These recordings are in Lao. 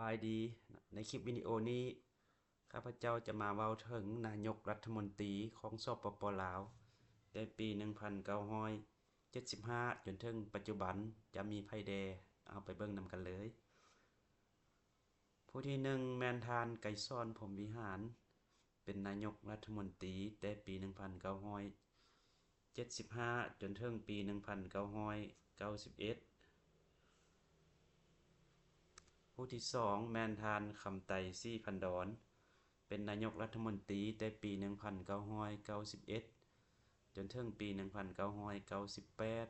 ບາຍດີ. ໃນຄລິບວິດີໂອນີ້ ຂ້າພະເຈົ້າຈະມາເວົ້າເຖິງນາຍົກລັດຖະມົນຕີຂອງ ສປປ ລາວ ແຕ່ປີໜຶ່ງພັນເກົ້າຮ້ອຍເຈັດສິບຫ້າ ຈົນເຖິງປັດຈຸບັນ ຈະມີໃຜແດ່? ເຮົາໄປເບິ່ງນຳກັນເລີຍ. ຜູ້ທີໜຶ່ງ ແມ່ນທ່ານ ໄກສອນ ພົມວິຫານ ເປັນນາຍົກລັດຖະມົນຕີແຕ່ປີໜຶ່ງພັນເກົ້າຮ້ອຍເຈັດສິບຫ້າ ຈົນເຖິງປີໜຶ່ງພັນເກົ້າຮ້ອຍເກົ້າສິບເອັດ. ຜູ້ທີສອງ ແມ່ນທ່ານ ຄຳໄຕ ສີພັນດອນ ເປັນນາຍົກລັດຖະມົນຕີແຕ່ປີໜຶ່ງພັນເກົ້າຮ້ອຍເກົ້າສິບເອັດ ຈົນເຖິງປີໜຶ່ງພັນເກົ້າຮ້ອຍເກົ້າສິບແປດ.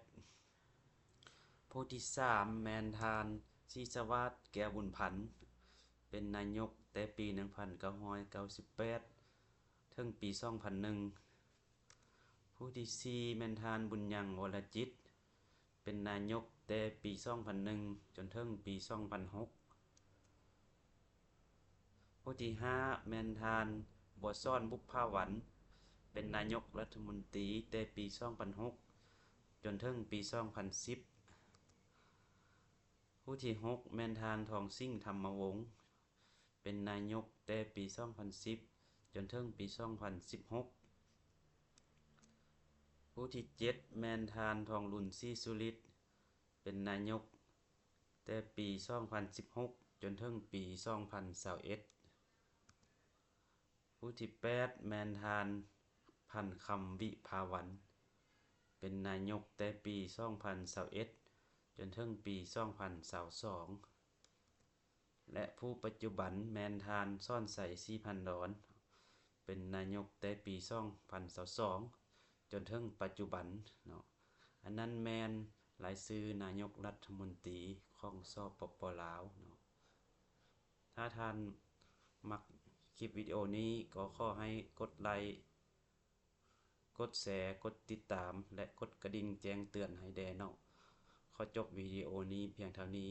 ຜູ້ທີສາມ ແມ່ນທ່ານ ສີສະຫວາດ ແກ້ວບຸນພັນ ເປັນນາຍົກແຕ່ປີໜຶ່ງພັນເກົ້າຮ້ອຍເກົ້າສິບແປດ ເຖິງປີສອງພັນໜຶ່ງ. ຜູ້ທີສີ່ ແມ່ນທ່ານ ບຸນຍັງ ວໍລະຈິດ ເປັນນາຍົກແຕ່ປີສອງພັນໜຶ່ງ ຈົນເຖິງປີສອງພັນຫົກ. ຜູ້ທີຫ້າ ແມ່ນທ່ານ ບົວສອນ ບຸບຜາວັນ ເປັນນາຍົກລັດຖະມົນຕີແຕ່ປີສອງພັນຫົກ ຈົນເຖິງປີສອງພັນສິບ. ຜູ້ທີຫົກ ແມ່ນທ່ານ ທອງສິງ ທຳມະວົງ ເປັນນາຍົກແຕ່ປີສອງພັນສິບ ຈົນເຖິງປີສອງພັນສິບຫົກ. ຜູ້ທີເຈັດ ແມ່ນທ່ານ ທອງລຸນ ສີສຸລິດ ເປັນນາຍົກແຕ່ປີສອງພັນສິບຫົກ ຈົນເຖິງປີສອງພັນຊາວເອັດ. ຜູ້ທີແປດ ແມ່ນທ່ານ ພັນຄຳ ວິພາວັນ ເປັນນາຍົກແຕ່ປີສອງພັນຊາວເອັດ ຈົນເຖິງປີສອງພັນຊາວສອງ. ແລະ ຜູ້ປັດຈຸບັນແມ່ນທ່ານ ສອນໄຊ ສີພັນດອນ ເປັນນາຍົກແຕ່ປີສອງພັນຊາວສອງ ຈົນເຖິງປັດຈຸບັນເນາະ. ອັນນັ້ນແມ່ນລາຍຊື່ນາຍົກລັດຖະມົນຕີຂອງ ສປປ ລາວເນາະ. ຖ້າທ່ານມັກຄລິບວິດີໂອນີ້ ກໍຂໍໃຫ້ກົດໄລ, ກົດແຊ, ກົດຕິດຕາມ ແລະ ກົດກະດິ່ງແຈ້ງເຕືອນໃຫ້ແດ່ເນາະ. ຂໍຈົບວິດີໂອນີ້ພຽງເທົ່ານີ້.